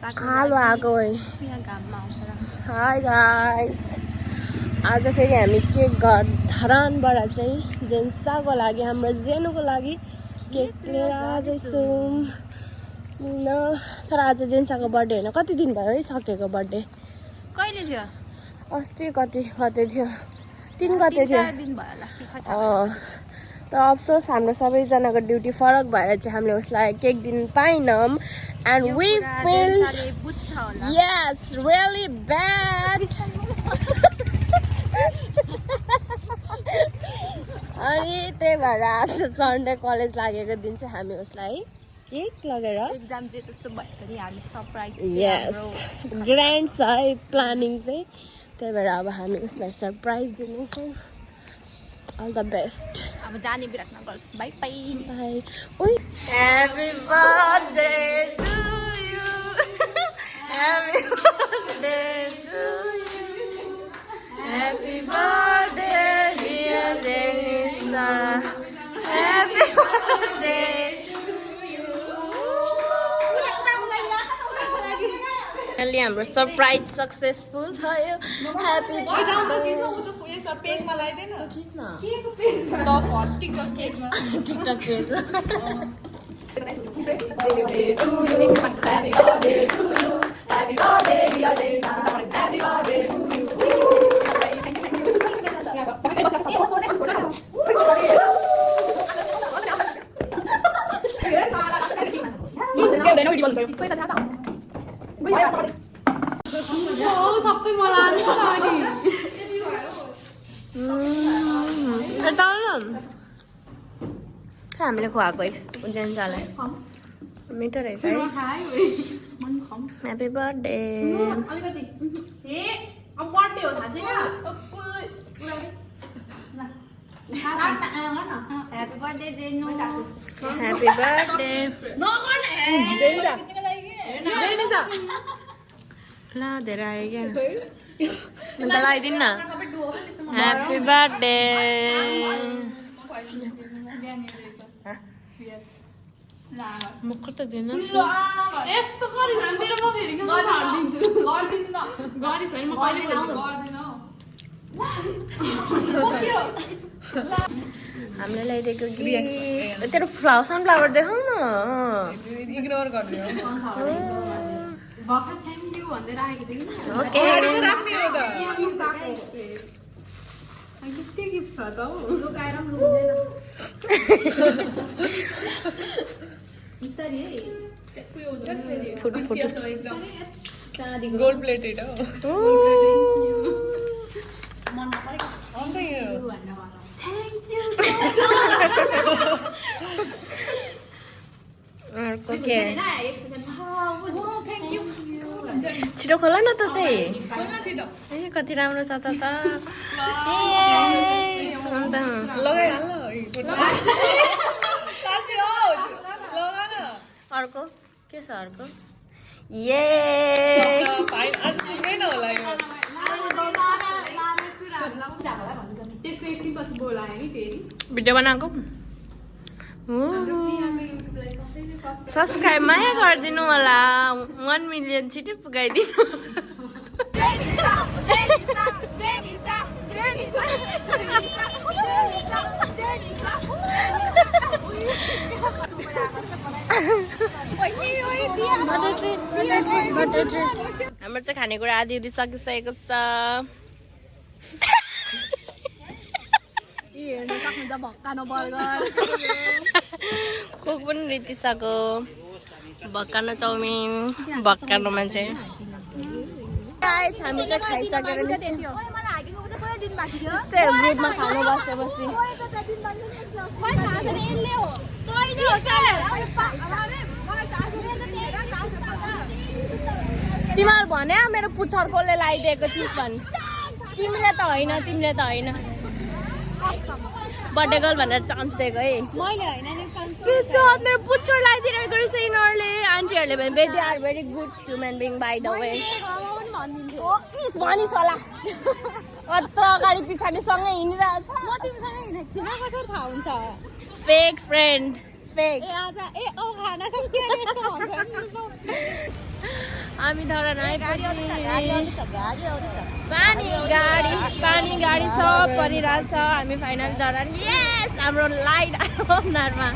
कालो आएको है। हाई गाइस, आज फेरि हामी केक धरानबाट चाहिँ जेन्साको लागि, हाम्रो जेनुको लागि केक लिएर आउँदैछौँ ल। तर आज जेन्साको बर्थडे होइन, कति दिन भयो है सकेको बर्थडे? कहिले थियो? अस्ति कति थियो, 3 गते थियो। तर अफसोस हाम्रो सबैजनाको ड्युटी फरक भएर चाहिँ हामीले उसलाई केक दिन पाएनौँ। And we feel yes really bad. अनि त्यही भएर आज सन्डे कलेज लागेको दिन चाहिँ हामी उसलाई केक लगेर एक्जाम चाहिँ त्यस्तो भयो भने हामी सरप्राइज यस ग्रान्ड छ है प्लानिङ चाहिँ। त्यही भएर अब हामी उसलाई सरप्राइज दिनेछौँ। All the best. अब जाने बिराटमा गर्छ। Bye bye. Bye. Oi. Happy birthday to you. Happy birthday to you. Happy birthday dear Denisa. Happy birthday to you. Finally हाम्रो सरप्राइज सक्सेसफुल भयो। Happy birthday. पेजमा लगाइदेन त खिच्न केको पेज त टिकटक पेजमा टिकटक पेज सबै मलाई हामीले खुवाएको जेन्सालाई मिठो रहेछ है। Happy birthday. Happy birthday Jenu. Happy birthday ला धेरै आयो क्या अन्त लगाइदिनु न। Happy birthday. म कता दिन हामीले ल्याइदिएको तेरो सनफ्लावर देखाउ न। इग्नोर गर्ने हो। ओके गोल्ड प्लेटेड हो। अर्को के छिटो खोला न त चाहिँ। ए कति राम्रो छ त अर्को के छ अर्को? ये भिडियो बनाएको सब्सक्राइब माया गरिदिनु होला। 1 मिलियन छिटै पुगाइदिनु। हाम्रो चाहिँ खानेकुरा आदि सकिसकेको छ। कोक पनि रितिसक्यो। भक्कानो चाउमिन भक्कानो मान्छे हामी चाहिँ खाइसकेर ग्रुपमा खानु बसेपछि तिमीहरू भने मेरो पुच्छर कसले लगाइदिएको थिइस् भने। तिमीले त होइन बर्थडे गर्ल भनेर चान्स दिएको है मेरो पुच्छर लगाइदिरहेको रहेछ यिनीहरूले। आन्टीहरूले भने they are very good human being by the way भनिस् होला। अत्र अगाडि पछाडि सँगै हिँडिरहेछ। Fake friend fake. हामी धरान आइपुग्यौँ। पानी गाडी सब परिरहेछ। हामी फाइनल धरान। यस हाम्रो लाइट आयो अनुहारमा।